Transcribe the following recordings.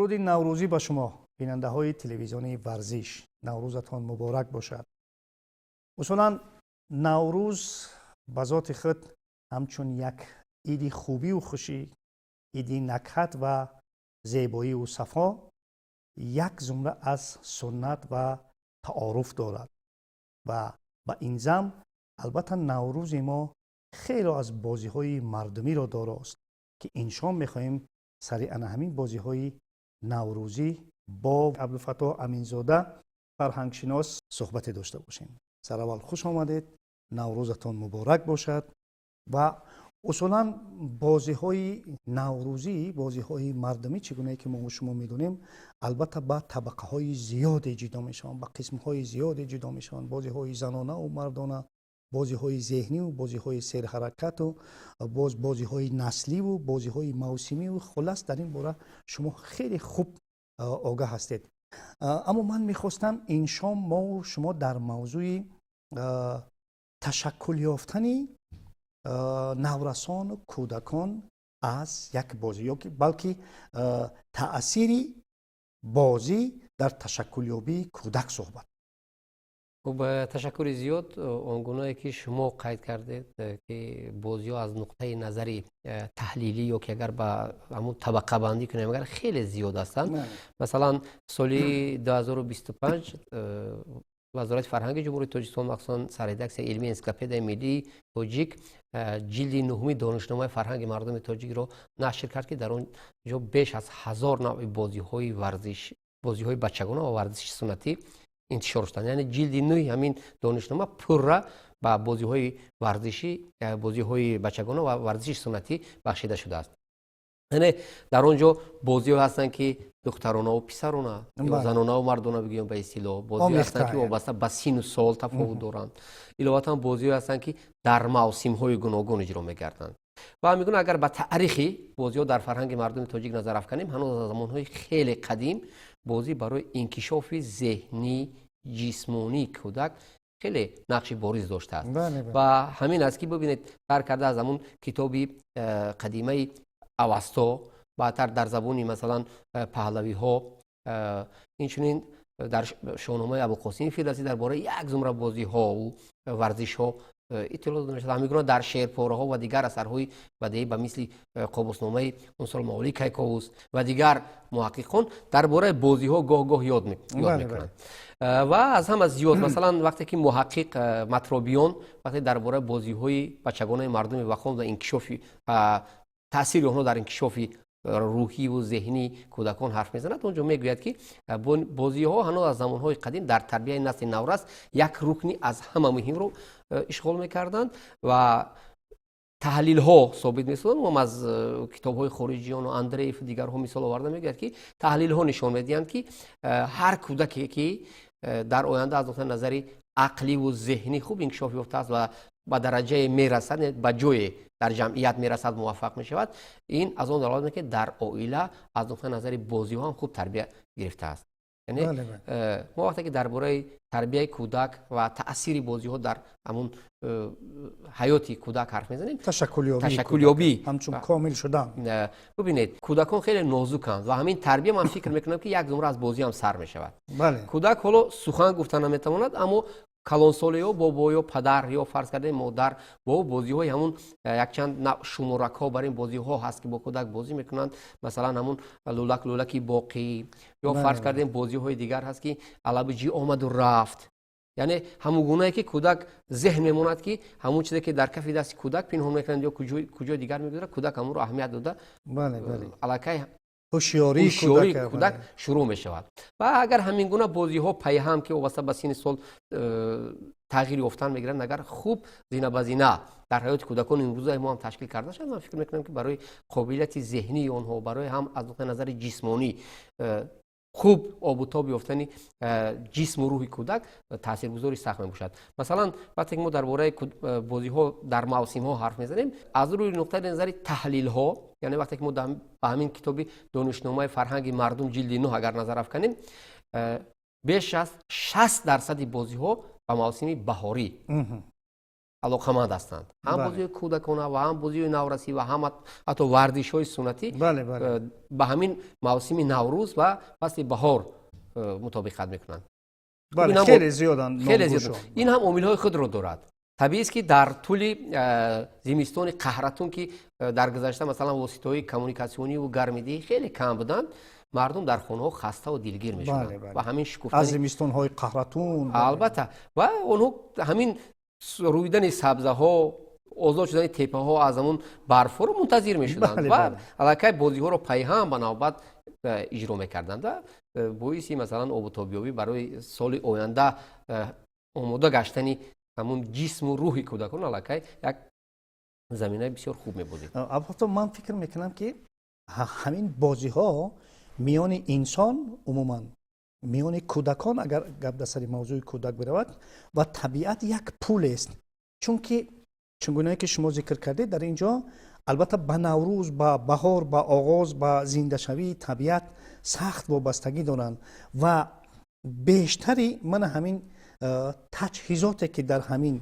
Дуруди наврӯзӣ ба шумо, бинандаҳои телевизиони Варзиш. Наврӯзатон муборак бошад. Усулан Наврӯз ба зоти худ ҳамчун як иди хубиву хушӣ, иди накҳат ва зебоиву сафо як зумра аз суннат ва таоруф дорад ва ба ин зам албатта Наврӯзи мо хело аз бозиҳои мардумиро дорост, ки ин шом мехоҳем сари ана ҳамин бозиҳои наврӯзӣ бо Абдулфаттоҳ Аминзода, фарҳангшинос, суҳбате дошта бошем. Сараввал хуш омадед, Наврӯзатон муборак бошад. Ва усулан бозиҳои наврӯзӣ, бозиҳои мардумӣ, чӣ гунае ки мо шумо медонем, албатта ба табақаҳои зиёде ҷудо мешаванд, ба қисмҳои зиёде ҷудо мешаванд: бозиҳои занонаву мардона, бозиҳои зеҳниву бозиҳои серҳаракату боз бозиҳои насливу бозиҳои мавсимиву. Хулас, дар ин бора шумо хеле хуб огаҳ ҳастед. Аммо ман мехостам ин шом мо шумо дар мавзӯи ташаккул ёфтани наврасону кӯдакон аз як бозӣ ёки балки таъсири бозӣ дар ташаккулёбии кӯдак суҳбат. Хуб, ташаккури зиёд. Он гунае ки шумо қайд кардед, ки бозиҳо аз нуқтаи назари таҳлилӣ ё ки агар ба ҳамун табақабандӣ кунем, агар хеле зиёд ҳастанд. Масалан, соли 2025 Вазорати фарҳанги Ҷумҳурии Тоҷикистон, махсусан сарредаксияи илмии Энсиклопедияи миллии тоҷик, ҷилди нуҳуми Донишномаи фарҳанги мардуми тоҷикро нашр кард, ки дар он ҷо беш аз 1000 навъи бозиҳои варзиш, бозиҳои бачагона ва варзиши суннатӣ интишор шуданд. Яъне ҷилди нӯҳи ҳамин донишнома пурра ба бозиҳои варзишӣ, бозиҳои бачагона ва варзиши суннатӣ бахшида шудааст. Яъне дар он ҷо бозиҳо ҳастанд, ки духтаронаву писарона ё занонаву мардона бигӯем ба истилоҳ, бозиҳо ҳастанд, ки вобаста ба сину сол тафовут доранд. Иловатан, бозиҳо ҳастанд, ки дар мавсимҳои гуногун иҷро мегарданд. Ва мегӯям, агар ба таърихи бозиҳо дар фарҳанги мардуми тоҷик назар афканем, ҳанӯз аз замонҳои хеле қадим бозӣ барои инкишофи зеҳнӣ, ҷисмонии кӯдак хеле нақши бориз доштааст. Ва ҳамин аст, ки бибинед, сар карда аз ҳамун китоби қадимаи Авасто, баъдтар дар забони, масалан, паҳлавиҳо, инчунин дар Шоҳномаи Абуқосими Фирдавсӣ дар бораи як зумра бозиҳову варзишҳо иттилоъ дода мешавад. Ҳамин гуна дар шеърпораҳо ва дигар асарҳои бадеӣ ба мисли Қобусномаи Унсурулмаолии Кайковус ва дигар муҳаққиқон дар бораи бозиҳо гоҳ-гоҳ ёд мекунанд. Ва аз ҳама зиёд, масалан, вақте ки муҳаққиқ Матробиён вақте дар бораи бозиҳои бачагонаи мардуми Вахон ва инкишофи, таъсири онҳо дар инкишофи рӯҳиву зеҳнии кӯдакон ҳарф мезанад, он ҷо мегӯяд, ки бозиҳо ҳанӯз аз замонҳои қадим дар тарбияи насли наврас як рукни аз ҳама муҳимро ишғол мекарданд ва таҳлилҳо собит месозанд. Ом аз китобҳои хориҷиёну Андреев, дигарҳо мисол оварда мегӯяд, ки таҳлилҳо нишон медиҳанд, ки ҳар кӯдаке, ки дар оянда аз нуқтаи назари ақливу зеҳнӣ хуб инкишоф ёфтааст ва ба дараҷае мерасад, ба ҷое дар ҷамъият мерасад, муваффақ мешавад, ин аз он далолат мекунад, дар оила аз нуқтаи назари бозиҳо ҳам хуб тарбия гирифтааст. Яъне мо вақте ки дар бораи тарбияи кӯдак ва таъсири бозиҳо дар ҳамун ҳаёти кӯдак ҳарф мезанем, ташаккулёбӣ, ҳамчун комил шудан. Бибинед, кӯдакон хеле нозуканд ва ҳамин тарбия, ман фикр мекунам, ки як зумра аз бозӣ ҳам сар мешавад. Кӯдак ҳоло сухан гуфта наметавонад, аммо калонсолиҳо, бобо ё падар ё, фарз кардем, модар бо бозиҳои ҳамун якчанд шуморакҳо бар ин бозиҳо ҳаст, ки бо кӯдак бозӣ мекунанд. Масалан, ҳамун лулак лулаки боқӣ ё, фарз кардем, бозиҳои дигар ҳаст, ки алабиҷӣ омаду рафт. Яъне ҳамун гунае ки кӯдак зеҳн мемонад, ки ҳамун чизе ки дар кафи дасти кӯдак пинҳон мекунанд ё куҷои дигар мегузорад, кӯдак ҳамонро аҳамият дода, аллакай ҳушёрии кӯдак шурӯъ мешавад. Ва агар ҳамин гуна бозиҳо пайҳам, ки вобаста ба синни сол тағйир ёфтан мегиранд, агар хуб зина ба зина дар ҳаёти кӯдакони имрӯзаи мо ҳам ташкил карда шавад, ман фикр мекунам, ки барои қобилияти зеҳнии онҳо, барои ҳам аз нуқтаи назари ҷисмонӣ хуб обутоб ёфтани ҷисму рӯҳи кӯдак таъсиргузори сахт мебошад. Масалан, вақте ки мо дар бораи бозиҳо дар мавсимҳо ҳарф мезанем, аз рӯи нуқтаи назари таҳлилҳо, яъне вақте ки мо ба ҳамин китоби Донишномаи фарҳанги мардум, ҷилди нӯҳ агар назар афканем, беш аз 60 дарсади бозиҳо ба мавсими баҳорӣ. Алоқаманд ҳастанд, ҳам бозиҳои кӯдакона ва ҳам бозиҳои наврасӣ ва ҳам ҳатто варзишҳои суннатӣ ба ҳамин мавсими Наврӯз ва фасли баҳор мутобиқат мекунанд. Хеле зиёданд. Хеле зиёд. Ин ҳам омилҳои худро дорад. Табиист, ки дар тӯли зимистони қаҳратун, ки дар гузашта, масалан, воситаҳои коммуникатсиониву гармидиҳӣ хеле кам буданд, мардум дар хонаҳо хаставу дилгир мешуданд ва ҳамин шукуфтани аз зимистонҳои қаҳратун. Албатта, ва онҳо ҳамин рӯидани сабзаҳо, озод шудани теппаҳо аз ҳамун барфҳоро мунтазир мешуданд ва аллакай бозиҳоро пайҳам ба навбат иҷро мекарданд ва боиси, масалан, обутобёбӣ барои соли оянда омода гаштани ҳамун ҷисму рӯҳи кӯдакон аллакай як заминаи бисёр хуб мебозид. Албатта, ман фикр мекунам, ки ҳамин бозиҳо миёни инсон, умуман миёни кӯдакон, агар гап дар сари мавзӯи кӯдак биравад, ва табиат як пулест, чунки чун гунае ки шумо зикр кардед, дар ин ҷо албатта ба Наврӯз, ба баҳор, ба оғоз, ба зиндашавии табиат сахт вобастагӣ доранд ва бештари мана ҳамин таҷҳизоте, ки дар ҳамин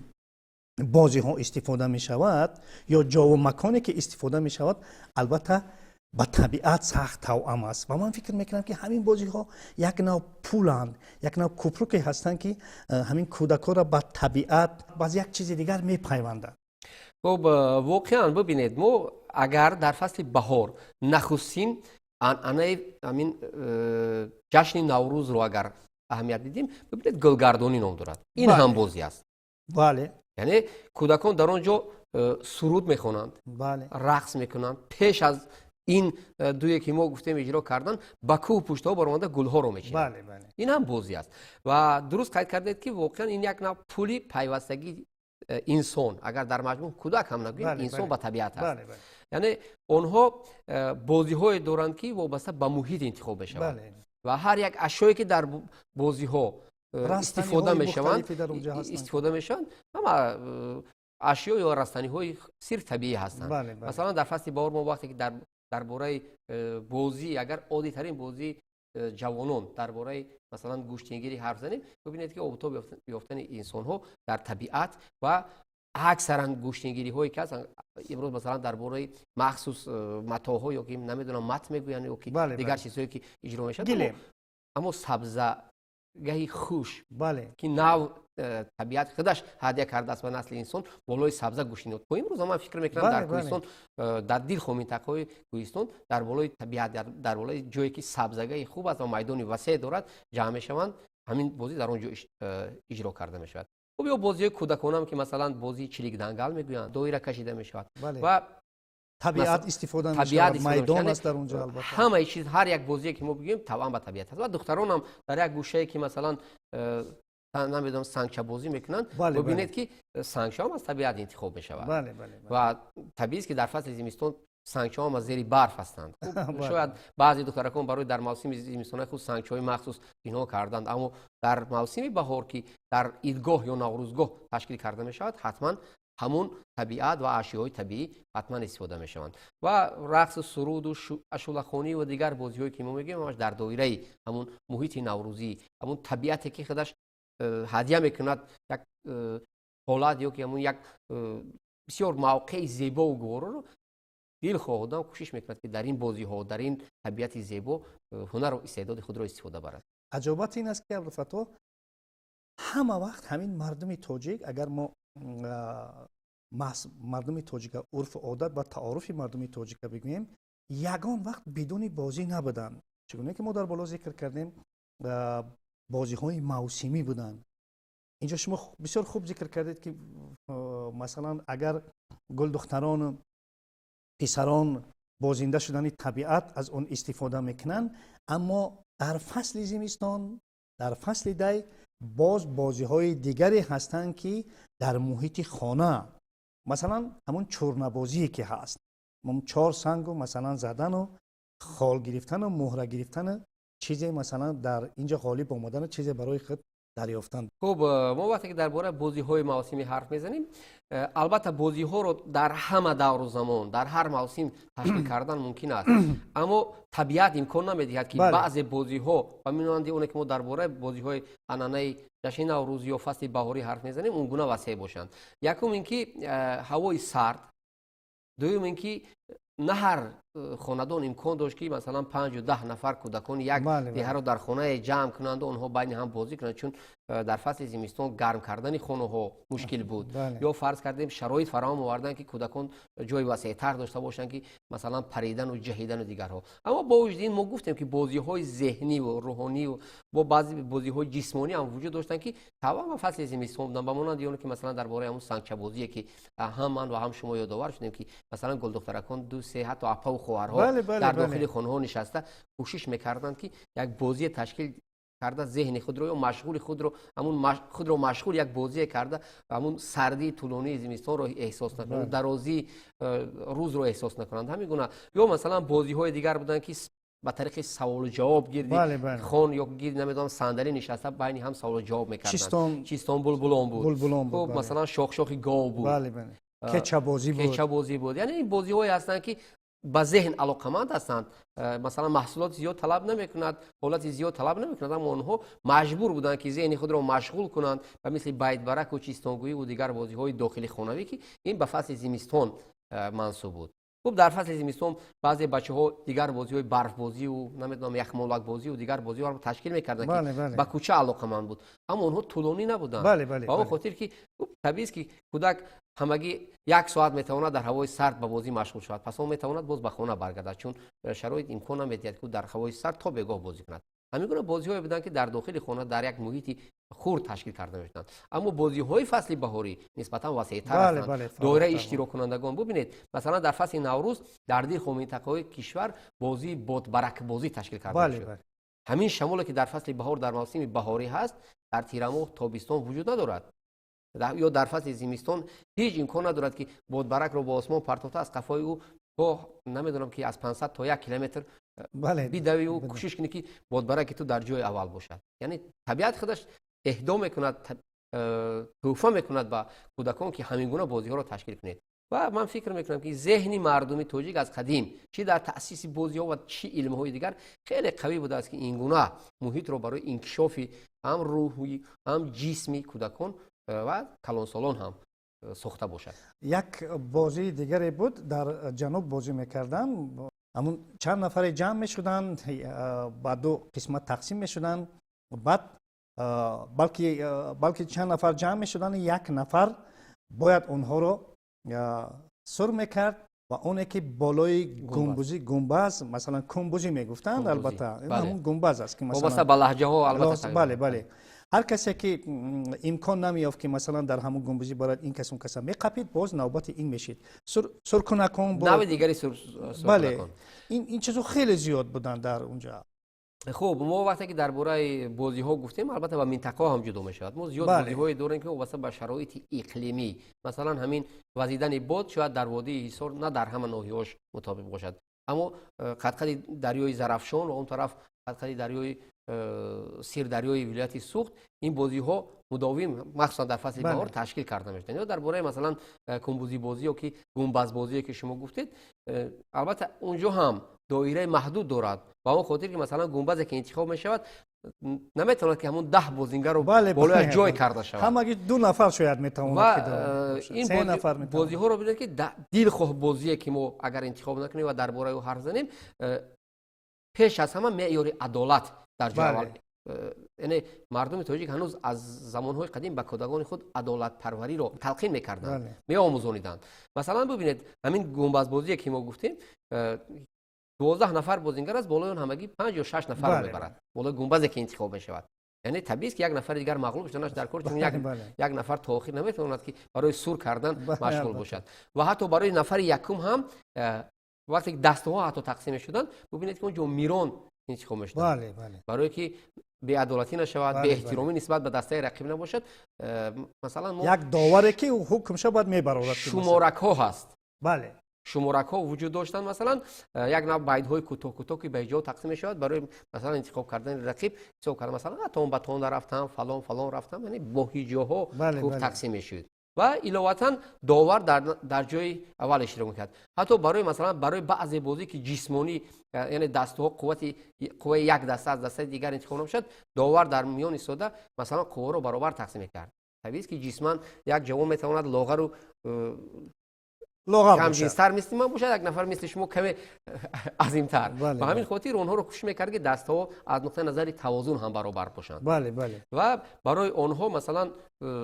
бозиҳо истифода мешавад ё ҷову маконе, ки истифода мешавад, албатта ба табиат сахт тавъам аст. Ва ман фикр мекунам, ки ҳамин бозиҳо як нав пуланд, як нав купруке ҳастанд, ки ҳамин кӯдакҳоро ба табиат, ба як чизи дигар мепайванданд. Хуб, воқеан, бибинед, мо агар дар фасли баҳор нахустин анъанаи ҳамин ҷашни Наврӯзро агар аҳамият бидиҳем, бибинед, гулгардонӣ ном дорад. Ин ҳам бозӣ аст. Яъне кӯдакон дар он ҷо суруд мехонанд, рақс мекунанд. Пеш аз ин дуе, ки мо гуфтем, иҷро кардан, ба кӯҳу пуштаҳо баромада гулҳоро мечинанд. Ин ҳам бозӣ аст. Ва дуруст қайд кардед, ки воқеан ин як нав пули пайвастагии инсон, агар дар маҷмӯъ кӯдак ҳам нагӯем, инсон ба табиат аст. Яъне онҳо бозиҳое доранд, ки вобаста ба муҳит интихоб мешаванд ва ҳар як ашёе, ки дар бозиҳо истифода мешаванд, ҳама ашё ё растаниҳои сирф табиӣ ҳастанд. Масалан, дар фасли баҳор мо вақте ки дар бораи бозӣ, агар оддитарин бозии ҷавонон, дар бораи, масалан, гӯштингирӣ ҳарф занем, бибинед, ки обутоб ёфтани инсонҳо дар табиат ва аксаран гӯштингириҳое, ки ҳастанд имрӯз, масалан, дар бораи махсус матоъҳо ё ки намедонам, мат мегӯянд ё ки дигар чизҳое, ки иҷро мешавад, аммо сабзагаҳи хуш, ки нав табиат худаш ҳадя кардааст ба насли инсон, болои сабза гӯштин. То имрӯз ман фикр мекунам, дар кӯҳистон, дар дилхоҳ минтақаҳои кӯҳистон, дар болои табиат, дар болои ҷое, ки сабзагаҳи хуб аст ва майдони васеъ дорад, ҷамъ мешаванд, ҳамин бозӣ дар он ҷо иҷро карда мешавад. Хуб, ё бозиҳои кӯдаконаам, ки, масалан, бозии чиликдангал мегӯянд, доира кашида мешавад ва табиат истифода мешавад, майдон аст дар он ҷо албатта. Ҳамаи чиз, ҳар як бозие, ки мо бигӯем, табъан ба табиат аст. Ва духтаронам дар як гӯшае, ки, масалан, намедонам, сангчабозӣ мекунанд, бибинед, ки сангчаам аз табиат интихоб мешавад. Ва табиист, ки дар фасли зимистон сангчаҳам аз зери барф ҳастанд. Шояд баъзе духтаракон барои дар мавсими зимистонаи худ сангчаҳои махсус бино карданд, аммо дар мавсими баҳор, ки дар идгоҳ ё наврӯзгоҳ ташкил карда мешавад, ҳатман ҳамун табиат ва ашёҳои табиӣ ҳатман истифода мешаванд. Ва рақсу суруду ашӯлахонӣ ва дигар бозиҳое, ки мо мегӯем, ҳамаш дар доираи ҳамун муҳити наврӯзӣ, ҳамун табиате, ки худаш ҳадя мекунад як ҳолат ё ки ҳамун як бисёр мавқеи зебову гувороро, дилхоҳ одам кӯшиш мекунад, ки дар ин бозиҳо, дар ин табиати зебо ҳунару истеъдоди худро истифода барад. Аҷобат ин аст, ки, Абдулфаттоҳ, ҳама вақт ҳамин мардуми тоҷик, агар мо мардуми тоҷика, урфу одат ва таоруфи мардуми тоҷика бигӯем, ягон вақт бидуни бозӣ набуданд. Чӣ гуна ки мо дар боло зикр кардем, бозиҳои мавсимӣ буданд. Инҷо шумо бисёр хуб зикр кардед, ки, масалан, агар гулдухтарону писарон бо зинда шудани табиат аз он истифода мекунанд, аммо дар фасли зимистон, дар фасли дай боз бозиҳои дигаре ҳастанд, ки дар муҳити хона, масалан, ҳамун чӯрнабозие, ки ҳаст, чор сангу, масалан, задану хол гирифтану муҳра гирифтану чизе, масалан, дар инҷо ғолиб омадану чизе барои худ. Дарёфтанд. Хуб, мо вақте ки дар бораи бозиҳои мавсимӣ ҳарф мезанем, албатта, бозиҳоро дар ҳама давру замон, дар ҳар мавсим ташкил кардан мумкин аст, аммо табиат имкон намедиҳад, ки баъзе бозиҳо ба монанди оне ки мо дар бораи бозиҳои анъанаи ҷашни Наврӯз ё фасли баҳорӣ ҳарф мезанем, он гуна васеъ бошанд. Якум ин ки ҳавои сард, дуюм ин ки на ҳар хонадон имкон дошт, ки масалан 5-у 10 нафар кӯдакони як деҳаро дар хонае ҷамъ кунанду онҳо байни ҳам бозӣ кунанд, чун дар фасли зимистон гарм кардани хонаҳо мушкил буд. Ё фарз кардем, шароит фароҳам овардан, ки кӯдакон ҷои васеътар дошта бошанд, ки масалан паридану ҷаҳидану дигарҳо. Аммо бо вуҷуди ин мо гуфтем, ки бозиҳои зеҳниву рӯҳонию бо баъзе бозиҳои ҷисмонӣ ҳам вуҷуд доштанд, ки табъан ба фасли зимистон буданд, ба монанди оне ки масалан дар бораи ҳамун сангчабозие, ки ҳам ман ва ҳам шумо ёдовар шудем, ки масалан гулдухтаракон, ду, се, ҳатто апаву хоҳарҳо дар дохили хонаҳо нишаста кӯшиш мекарданд, ки як бозие ташкил карда, зеҳни худро ё машғули худро, ҳамун худро машғул як бозие карда, ҳамун сардии тӯлонии зимистонро эҳсос накунанд, дарозии рӯзро эҳсос накунанд. Ҳамин гуна ё масалан бозиҳои дигар буданд, ки ба тариқи саволу ҷавоб гирди хон ё гирди, намедонам, сандалӣ нишаста, байни ҳам саволу ҷавоб мекарданд. Чистон булбулон буд, масалан, шохшохи гов буд. Кечабозӣ буд. Кечабозӣ буд. Яъне ин бозиҳое ҳастанд, ки ба зеҳн алоқаманд ҳастанд, масалан, маҳсулоти зиёд талаб намекунад, ҳолати зиёд талаб намекунад, аммо онҳо маҷбур буданд, ки зеҳни худро машғул кунанд, ба мисли байтбараку чистонгӯӣ дигар бозиҳои дохили хонавӣ, ки ин ба фасли зимистон мансуб буд. Хуб, дар фасли зимистон баъзе бачаҳо дигар бозиҳои барфбозиву, намедонам, яхмолакбозиву дигар бозиҳоро ташкил мекарданд, ки ба кӯча алоқаманд буд, аммо онҳо тӯлонӣ набуданд, ба он хотир ки табиист, ки кӯдак ҳамагӣ як соат метавонад дар ҳавои сард ба бозӣ машғул шавад, пас он метавонад боз ба хона баргардад, чун шароит имкон намедиҳад, ки дар ҳавои сард то бегоҳ бозӣ кунад. Ҳамин гуна бозиҳое буданд, ки дар дохили хона, дар як муҳити хурд ташкил карда мешуданд. Аммо бозиҳои фасли баҳорӣ нисбатан васеътар ҳастанд. Доираи иштироккунандагон, бубинед, масалан, дар фасли Наврӯз дар дилхоҳ минтақаҳои кишвар бозии бодбаракбозӣ ташкил карда мешуд. Ҳамин шамоле, ки дар фасли баҳор, дар мавсими баҳорӣ ҳаст, дар тирамоҳ, тобистон вуҷуд надорад ё дар фасли зимистон ҳеҷ имкон надорад, ки бодбаракро ба осмон партофта, аз қафои ӯ то, намедонам, ки аз 500 то 1 километр бидавиву кӯшиш кунӣ, ки бодбараки ту дар ҷои аввал бошад. Яъне табиат худаш эҳдо мекунад, тӯҳфа мекунад ба кӯдакон, ки ҳамин гуна бозиҳоро ташкил кунед. Ва ман фикр мекунам, ки зеҳни мардуми тоҷик аз қадим чӣ дар таъсиси бозиҳо ва чӣ илмҳои дигар хеле қавӣ будааст, ки ин гуна муҳитро барои инкишофи ҳам рӯҳӣ, ҳам ҷисми кӯдакон ва калонсолон ҳам сохта бошад. Як бозии дигаре буд, дар ҷануб бозӣ мекарданд. Ҳамун чанд нафаре ҷамъ мешуданд, ба ду қисмат тақсим мешуданд, баъд балки чанд нафар ҷамъ мешуданд, як нафар бояд онҳоро сур мекард ва оне ки болои гумбузӣ, гумбаз, масалан, кумбузӣ мегуфтанд, албатта, ҳамун гумбаз аст ки вобаста ба лаҳҷаҳо, албатта. Бале, ҳар касе ки имкон намеёфт, ки масалан дар ҳамун гумбузӣ барад, ин кас он каса меқапид, боз навбати ин мешид. Суркунакон. Нави дигари. Бале, ин чизо хеле зиёд буданд дар унҷа. Хуб, мо вақте ки дар бораи бозиҳо гуфтем, албатта, ба минтақаҳо ҳам ҷудо мешавад. Мо зиёд бозиҳое дорем, ки вобаста ба шароити иқлимӣ, масалан, ҳамин вазидани бод шояд дар водии Ҳисор на дар ҳама ноҳияҳош мутобиқ бошад, аммо қадқади дарёи Зарафшон ва он тараф қадқади дарёи Сирдарёи вилояти Суғд ин бозиҳо мудовим, махсусан дар фасли баҳор, ташкил карда мешуданд. Ё дар бораи, масалан, кумбузибозӣ ё ки гумбазбозие, ки шумо гуфтед, албатта, он ҷо ҳам доираи маҳдуд дорад, ба он хотир ки, масалан, гумбазе ки интихоб мешавад, наметавонад, ки ҳамун 10 бозингарро болояш ҷой карда шавад. Ҳамаги ду нафар шояд метавонад. Ин бозиҳоро бинед, ки дилхоҳ бозие ки мо агар интихоб накунем ва дар бораи ӯ ҳарф занем, пеш аз ҳама меъёри адолат дар ҷои аввал. Яъне мардуми тоҷик ҳанӯз аз замонҳои қадим ба кӯдакони худ адолатпарвариро талқин мекарданд, меомӯзониданд. Масалан, бубинед, ҳамин гумбазбозие ки мо гуфтем, 12 нафар бозингар аст, болои он ҳамагӣ панҷ ё шаш нафар мебарад, болои гумбазе ки интихоб мешавад. Яъне табиист, ки як нафари дигар мағлуб шуданаш дар кор, чун як нафар то охир наметавонад, ки барои сур кардан машғул бошад. Ва ҳатто барои нафари якум ҳам вақте ки дастаҳо ҳатто тақсим мешуданд, бубинед, ки он ҷо мирон интихоб мешуданд, барое ки беадолатӣ нашавад, беэҳтиромӣ нисбат ба дастаи рақиб набошад. Масалан, як доваре, ки ҳукмша бояд мебарорад. Шуморакҳо ҳаст. Шуморакҳо вуҷуд доштанд, масалан, як нав байтҳои кӯтоҳ кӯтоҳ, ки ба ҳиҷо тақсим мешавад, барои, масалан, интихоб кардани рақиб ҳисоб карда, масалан, тон ба тон рафтам, фалон фалон рафтам, яъне бо ҳиҷоҳо хуб тақсим мешуд. Ва иловатан довар дар ҷои аввал иштирок мекард. Ҳатто барои, масалан, барои баъзе бозӣ, ки ҷисмонӣ, яъне дастҳо, қуввати қувваи як даста аз дастаи дигар интихоб намешавад, довар дар миён истода, масалан, қувваро баробар тақсим мекард. Табиист, ки ҷисман як ҷавон метавонад лоғару камҷинстар мисли ман бошад, як нафар мисли шумо каме азимтар. Ба ҳамин хотир онҳоро кӯшиш мекард, ки дастҳо аз нуқтаи назари тавозун ҳам баробар бошанд. Ва барои онҳо, масалан,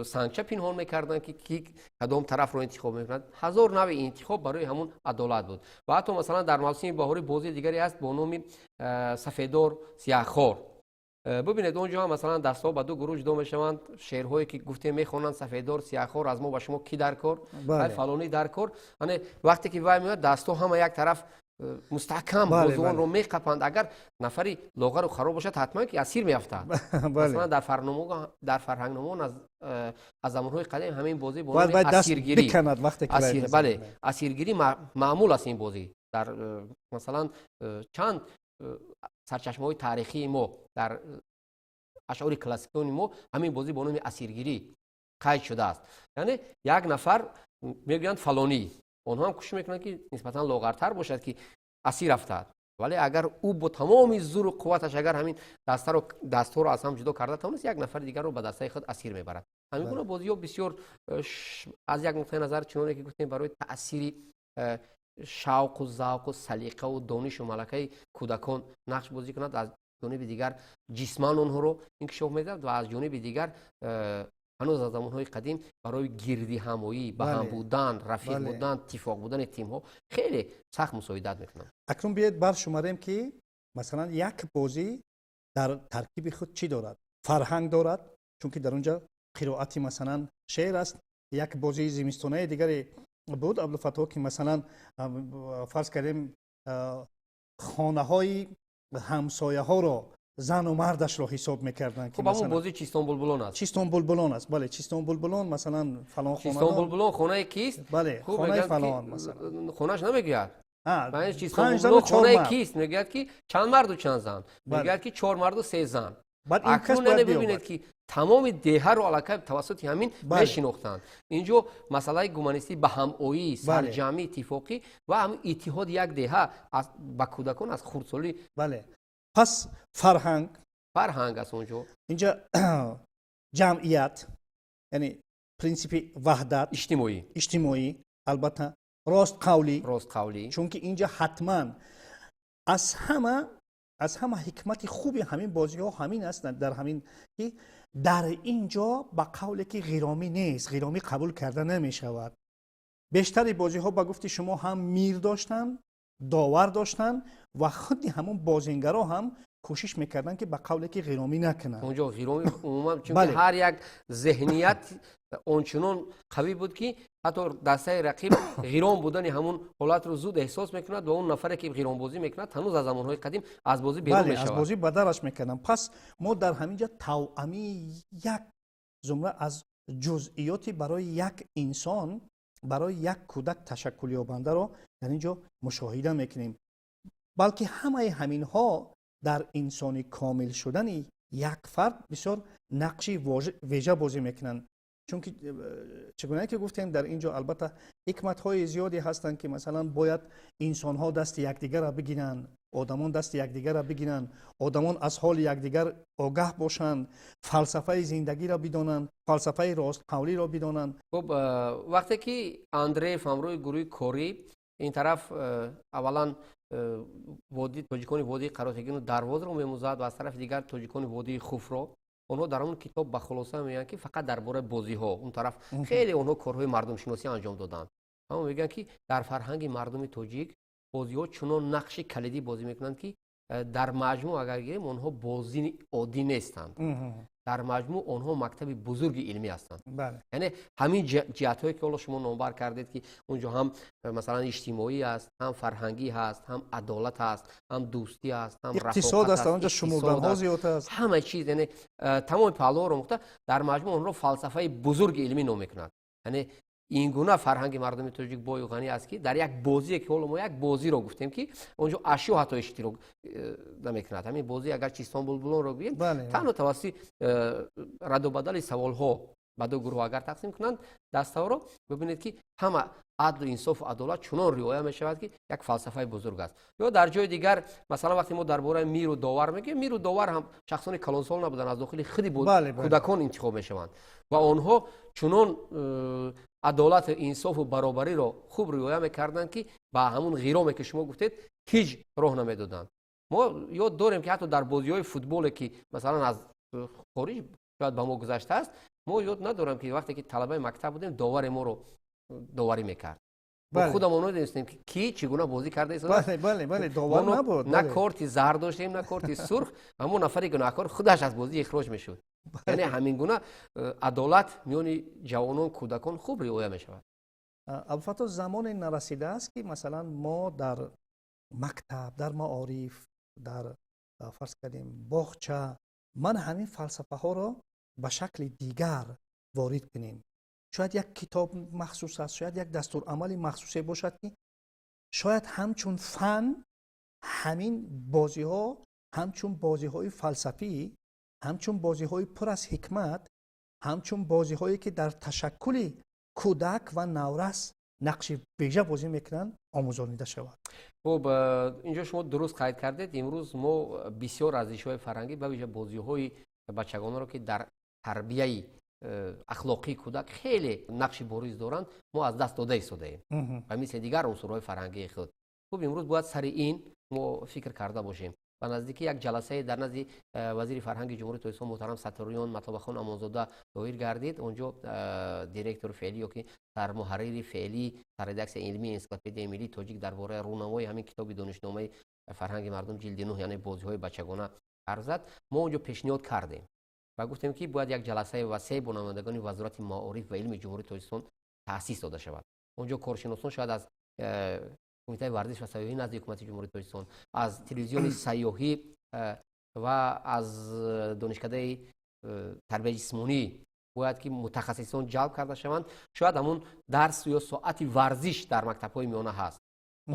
сангча пинҳон мекарданд, ки ки кадом тарафро интихоб мекунад. Ҳазор нави интихоб барои ҳамун адолат буд. Ва ҳатто, масалан, дар мавсими баҳорӣ бозии дигаре ҳаст бо номи сафедор сияҳхор. Бубинед, он ҷо ҳам, масалан, дастҳо ба ду гурӯҳ ҷудо мешаванд. Шеърҳое, ки гуфтем, мехонанд: сафедор сияҳхор, аз мо ба шумо кӣ дар кор, фалонӣ дар кор. Ане, вақте ки вай меояд, дастҳо ҳама як тараф мустаҳкам бозувонро меқапанд. Агар нафари лоғару хароб бошад, ҳатман ки асир меафтад. Масалан, дар фарҳангномаон аз замонҳои қадим ҳамин бозӣ бо номи асиргирӣ, бале, асиргирӣ маъмул аст. Ин бозӣ дар, масалан, чанд сарчашмаҳои таърихии мо, дар ашъори классикони мо ҳамин бозӣ бо номи асиргирӣ қайд шудааст. Яъне як нафар мегӯянд фалонӣ, онҳо ҳам кӯшиш мекунанд, ки нисбатан лоғартар бошад, ки асир афтад. Вале агар ӯ бо тамоми зӯру қувваташ агар ҳамин дастаро, дастҳоро аз ҳам ҷудо карда тавонист, як нафари дигарро ба дастаи худ асир мебарад. Ҳамин гуна бозиҳо бисёр аз як нуқтаи назар, чуноне ки гуфтем, барои таъсири шавқу завқу салиқаву донишу малакаи кӯдакон нақш бозӣ кунад, аз ҷониби дигар ҷисман онҳоро инкишоф медиҳад ва аз ҷониби дигар ҳанӯз аз замонҳои қадим барои гирдиҳамоӣ, ба ҳам будан, рафиқ будан, иттифоқ будани тимҳо хеле сахт мусоидат мекунанд. Акнун биёед баршуморем, ки, масалан, як бозӣ дар таркиби худ чӣ дорад. Фарҳанг дорад, чунки дар он ҷо қироати, масалан, шеър аст. Як бозии зимистонаи дигаре буд, Абдулфаттоҳ, ки, масалан, фарз кардем, хонаҳои ҳамсояҳоро, зану мардашро ҳисоб мекарданд. Хуб, ҳамун бозии чистон булбулон аст. Чистон булбулон аст, бале, чистон булбулон, масалан, фалон чистон булбулон хонаи кист? Бале, хонаи фалон, масалан. Хонаш намегӯяд. Чистон булбулон хонаи кист? Мегӯяд, ки чанд марду чанд зан? Мегӯяд, ки чор марду се зан. Акнун бибинед, ки тамоми деҳаро аллакай тавассути ҳамин мешинохтанд. Инҷо масъалаи гуманистӣ, ба ҳамоӣ, сарҷамъӣ, иттифоқӣ ва ҳамин иттиҳоди як деҳа ба кӯдакон аз хурдсолӣ. Бале, пас фарҳанг. Фарҳанг аст онҷо. Инҷа ҷамъият, яъне принсипи ваҳдат. Иҷтимоӣ. Иҷтимоӣ, албатта, ростқавлӣ. Ростқавлӣ. Чунки инҷа ҳатман аз ҳама ҳикмати хуби ҳамин бозиҳо ҳамин аст, дар ҳамин ки дар ин ҷо ба қавле ки ғиромӣ нест, ғиромӣ қабул карда намешавад. Бештари бозиҳо, ба гуфти шумо, ҳам мир доштанд, довар доштанд ва худи ҳамон бозингаро ҳам кӯшиш мекарданд, ки ба қавле ки ғиромӣ накунанд. Онҷо ғиромӣ умуман, чунки ҳар як зеҳният ончунон қавӣ буд, ки ҳатто дастаи рақиб ғиром будани ҳамун ҳолатро зуд эҳсос мекунад ва он нафаре, ки ғиромбозӣ мекунад, ҳанӯз аз замонҳои қадим аз бозӣ берун мешавад. Аз бозӣ бадараш мекарданд. Пас мо дар ҳамин ҷо тавъамии як зумра аз ҷузъиёти барои як инсон, барои як кӯдак ташаккулёбандаро дар ин ҷо мушоҳида мекунем. Балки ҳамаи ҳаминҳо дар инсони комил шудани як фард бисёр нақши вежа бозӣ мекунанд. Чунки чӣ гуна ки гуфтем, дар ин ҷо албатта ҳикматҳои зиёде ҳастанд, ки, масалан, бояд инсонҳо дасти якдигарро бигиранд, одамон дасти якдигарро бигиранд, одамон аз ҳоли якдигар огаҳ бошанд, фалсафаи зиндагиро бидонанд, фалсафаи ростқавлиро бидонанд. Хуб, вақте ки Андреев ҳамроҳи гурӯҳи корӣ ин тараф аввалан тоҷикони водии Қаротегину Дарвозро мемӯзад ва аз тарафи дигар тоҷикони водии Хуфро, онҳо дар он китоб ба хулоса мегӯянд, ки фақат дар бораи бозиҳо, он тараф хеле онҳо корҳои мардумшиносӣ анҷом доданд, аммо мегӯянд, ки дар фарҳанги мардуми тоҷик бозиҳо чунон нақши калидӣ бозӣ мекунанд, ки дар маҷмӯъ агар гирем, онҳо бозии оддӣ нестанд, дар маҷмӯъ онҳо мактаби бузурги илмӣ ҳастанд. Яъне ҳамин ҷиҳатҳое, ки ҳоло шумо номбар кардед, ки он ҷо ҳам, масалан, иҷтимоӣ аст, ҳам фарҳангӣ ҳаст, ҳам адолат аст, ҳам дӯстӣ аст, ҳам иқтисод аст, онҷо шумурданҳо зиёд аст. Ҳама чиз, яъне тамоми паҳлуҳоро мухта дар маҷмӯъ онҳоро фалсафаи бузурги илмӣ ном мекунад, яъне Ин гуна фарҳанги мардуми тоҷик бою ғанӣ аст, ки дар як бозие, ки ҳоло мо як бозиро гуфтем, ки он ҷо ашё ҳатто иштирок намекунад, ҳамин бозӣ, агар Чистон булбулонро гӯем, танҳо тавассути радубадали саволҳо ба ду гурӯҳ агар тақсим кунанд дастаҳоро, бибинед, ки ҳама адлу инсофу адолат чунон риоя мешавад, ки як фалсафаи бузург аст. Ё дар ҷои дигар, масалан, вақте мо дар бораи миру довар мегӯем, миру довар ҳам шахсони калонсол набуданд, аз дохили худи кӯдакон интихоб мешаванд ва онҳо чунон адолату инсофу баробариро хуб риоя мекарданд, ки ба ҳамун ғироме, ки шумо гуфтед, ҳеҷ роҳ намедоданд. Мо ёд дорем, ки ҳатто дар бозиҳои футболе, ки масалан аз хориҷ шояд ба мо гузаштааст, мо ёд надорам, ки вақте ки талабаи мактаб будем, доваре моро доварӣ мекард. Мо худамон намедонистем, ки кӣ чӣ гуна бозӣ карда. Довар набуд. На корти зард доштем, на корти сурх. Ҳамон нафари гунаҳкор худаш аз бозӣ ихроҷ мешуд. Яъне ҳамин гуна адолат миёни ҷавонон, кӯдакон хуб риоя мешавад. Абуфаттоҳ, замоне нарасидааст, ки масалан мо дар мактаб, дар маориф, дар, фарз кардем, боғча ман ҳамин фалсафаҳоро ба шакли дигар ворид кунем? Шояд як китоб махсус аст, шояд як дастурамали махсусе бошад, ки шояд ҳамчун фан ҳамин бозиҳо, ҳамчун бозиҳои фалсафӣ, ҳамчун бозиҳои пур аз ҳикмат, ҳамчун бозиҳое, ки дар ташаккули кӯдак ва наврас нақши вежа бозӣ мекунанд, омӯзонида шавад? Хуб, инҷо шумо дуруст қайд кардед. Имрӯз мо бисёр арзишҳои фарҳангӣ, ба вижа бозиҳои бачагонаро, ки дар тарбияи ахлоқии кӯдак хеле нақши бориз доранд, мо аз даст дода истодаем ба мисли дигар унсурҳои фарҳангии худ. Хуб, имрӯз бояд сари ин мо фикр карда бошем. Ба наздикӣ як ҷаласае дар назди вазири фарҳанги Ҷумҳурии Тоҷикистон муҳтарам Сатториён Матлубахон Амонзода доир гардид. Он ҷо директори феълӣ ё ки сармуҳаррири феълии редаксияи илмии Энсиклопедияи миллии тоҷик дар бораи рӯнамои ҳамин китоби донишномаи фарҳанги мардум, ҷилди 9, яъне бозиҳои бачагона ҳарф зад. Мо он ҷо пешниҳод кардем ва гуфтем, ки бояд як ҷаласаи васеъ бо намояндагони Вазорати маориф ва илми Ҷумҳурии Тоҷикистон таъсис дода шавад. Он ҷо коршиносон шояд аз Кумитаи варзиш ва сайёҳӣ назди Ҳукумати Ҷумҳурии Тоҷикистон, аз Телевизиони сайёҳӣ ва аз Донишкадаи тарбияи ҷисмонӣ бояд ки мутахассисон ҷалб карда шаванд. Шояд ҳамун дарс ё соати варзиш дар мактабҳои миёна ҳаст,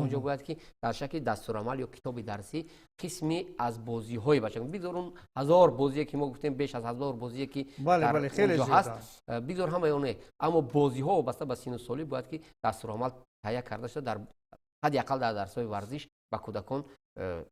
он ҷо бояд ки дар шакли дастурамал ё китоби дарсӣ қисме аз бозиҳои бачагон, бигзор он 1000 бозие, ки мо гуфтем, беш аз 1000 бозие, ки дар он ҷо ҳаст, бигзор ҳамаи оне, аммо бозиҳо вобаста ба синну солӣ бояд ки дастурамал таҳия карда шуда, дар ҳадди ақал дар дарсҳои варзиш ба кӯдакон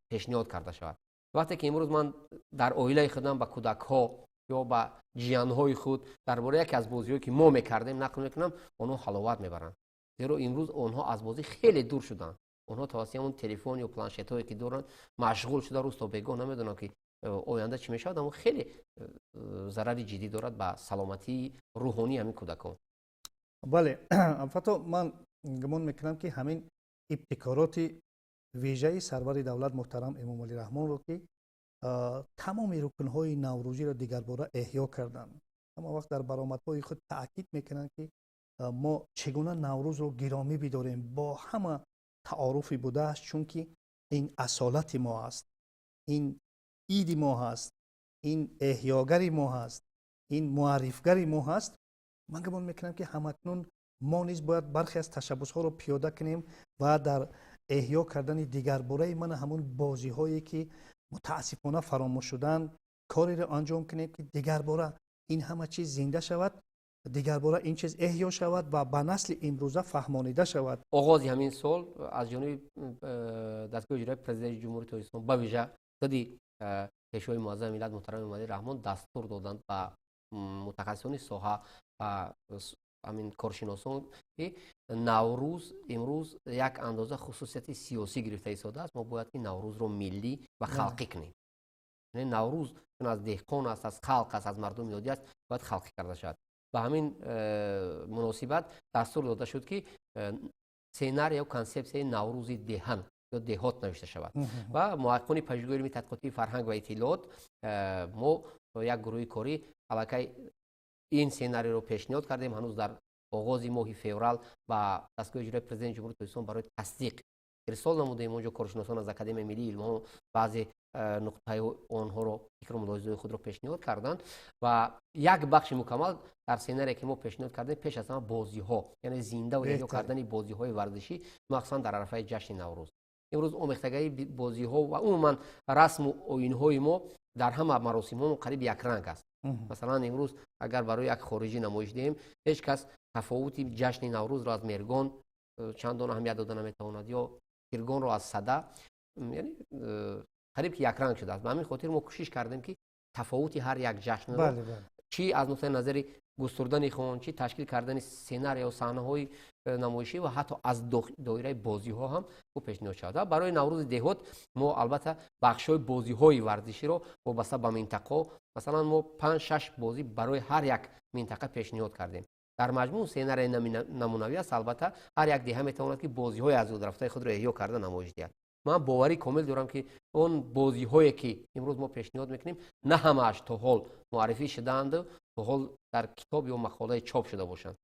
пешниҳод карда шавад. Вақте ки имрӯз ман дар оилаи худам ба кӯдакҳо ё ба ҷиянҳои худ дар бораи яке аз бозиҳое, ки мо мекардем, нақл мекунам, онҳо ҳаловат мебаранд, зеро имрӯз онҳо аз бозӣ хеле дур шуданд. Онҳо тавассути ҳамон телефон ё планшетҳое, ки доранд, машғул шуда, рӯз то бегоҳ намедонам, ки оянда чӣ мешавад, аммо хеле зарари ҷиддӣ дорад ба саломатии рӯҳонии ҳамин кӯдакон. Бале, Фато, ман гумон мекунам, ки ҳамин ибтикороти вежаи сарвари давлат муҳтарам Эмомалӣ Раҳмонро, ки тамоми рукнҳои наврӯзиро дигарбора эҳё карданд, ҳама вақт дар баромадҳои худ таъкид мекунанд, ки мо чӣ гуна наврӯзро гиромӣ бидорем бо ҳама таоруфи будааст, чунки ин асолати мо аст, ин иди мо ҳаст, ин эҳёгари мо ҳаст, ин муаррифгари мо ҳаст. Ман гумон мекунам, ки ҳамакнун мо низ бояд бархе аз ташаббусҳоро пиёда кунем ва дар эҳё кардани дигарбораи мана ҳамун бозиҳое, ки мутаассифона фаромӯш шуданд, кореро анҷом кунем, ки дигарбора ин ҳама чиз зинда шавад, дигарбора ин чиз эҳё шавад ва ба насли имрӯза фаҳмонида шавад. Оғози ҳамин сол аз ҷониби дастгоҳи иҷроияи Президенти Ҷумҳурии Тоҷикистон, ба вижа худи Пешвои муаззами миллат муҳтарам Эмомалӣ Раҳмон, дастур доданд ба мутахассисони соҳа ва ҳамин коршиносон, ки Наврӯз имрӯз як андоза хусусияти сиёсӣ гирифта истодааст, мо бояд ки Наврӯзро миллӣ ва халқӣ кунем. Яъне Наврӯз чун аз деҳқон аст, аз халқ аст, аз мардуми оддӣ аст, бояд халқӣ карда шавад. Ба ҳамин муносибат дастур дода шуд, ки сценарий ё консепсияи Наврӯзи деҳан ё деҳот навишта шавад ва муҳаққиқони Пажӯҳишгоҳи илми тадқиқотии фарҳанг ва иттилоот, мо як гурӯҳи корӣ аллакай ин сценарийро пешниҳод кардем ҳанӯз дар оғози моҳи феврал ба дастгоҳи иҷроияи Президенти Ҷумҳурии Тоҷикистон барои тасдиқ. Ирсол намудем. Онҷо коршиносон аз Академияи миллии илмҳо баъзе нуқтаи онҳоро, фикру мулоҳизаҳои худро пешниҳод карданд ва як бахши мукаммал дар сценарие, ки мо пешниҳод кардем, пеш аз ҳама бозиҳо, яъне зинда ва эҳё кардани бозиҳои варзишӣ, махсусан дар арафаи ҷашни Наврӯз. Имрӯз омехтагии бозиҳо ва умуман расму оинҳои мо дар ҳама маросимҳо қариб якранг аст. Масалан, имрӯз агар барои як хориҷӣ намоиш диҳем, ҳеҷ кас тафовути ҷашни Наврӯзро аз Меҳргон чандон аҳамият дода наметавонад ё Тиргонро аз Сада, яъне қариб ки якранг шудааст. Ба ҳамин хотир мо кӯшиш кардем, ки тафовути ҳар як ҷашнро чӣ аз нуқтаи назари густурдани хон, чӣ ташкил кардани сценария ё саҳнаҳои намоишӣ ва ҳатто аз доираи бозиҳо ҳам хуб пешниҳод шавад. Ва барои Наврӯзи деҳот мо албатта бахшҳои бозиҳои варзиширо вобаста ба минтақаҳо, масалан, мо панҷ шаш бозӣ барои ҳар як минтақа пешниҳод кардем. Дар маҷмӯъ сценарияи намунавӣ аст. Албатта, ҳар як деҳа метавонад, ки бозиҳои аз ёд рафтаи худро эҳё карда намоиш диҳад. Ман боварӣ комил дорам, ки он бозиҳое, ки имрӯз мо пешниҳод мекунем, на ҳамааш то ҳол муаррифӣ шудаанду то ҳол дар китоб ё мақолае чоп шуда бошанд,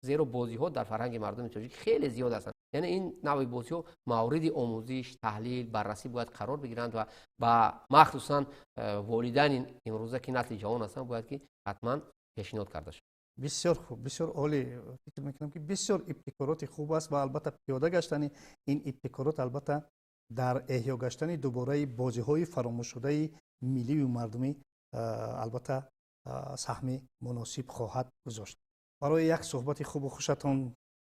зеро бозиҳо дар фарҳанги мардуми тоҷик хеле зиёд ҳастанд. Яъне ин навъи бозиҳо мавриди омӯзиш, таҳлил, баррасӣ бояд қарор бигиранд ва ба махсусан волидайни имрӯза, ки насли ҷавон ҳастанд, бояд ки ҳатман пешниҳод карда шавад. Бисёр хуб, бисёр олӣ. Фикр мекунам, ки бисёр ибтикороти хуб аст ва албатта пиёда гаштани ин ибтикорот албатта дар эҳё гаштани дубораи бозиҳои фаромӯшшудаи миллию мардумӣ албатта саҳми муносиб хоҳад гузошт. Барои як суҳбати хубу хушатон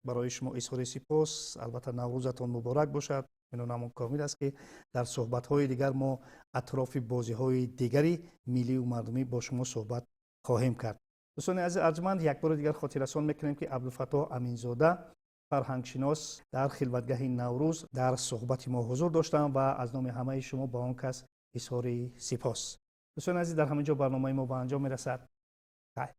барои шумо изҳори сипос. Албатта, Наврӯзатон муборак бошад. Минонамон комил аст, ки дар суҳбатҳои дигар мо атрофи бозиҳои дигари миллию мардумӣ бо шумо суҳбат хоҳем кард. Дӯстони азиз арҷманд, як бори дигар хотиррасон мекунем, ки Абдулфаттоҳ Аминзода, фарҳангшинос, дар хилватгаҳи Наврӯз дар суҳбати мо ҳузур доштанд ва аз номи ҳамаи шумо ба он кас изҳори сипос. Дӯстони азиз, дар ҳамин ҷо барномаи мо ба анҷом мерасад. Хайр.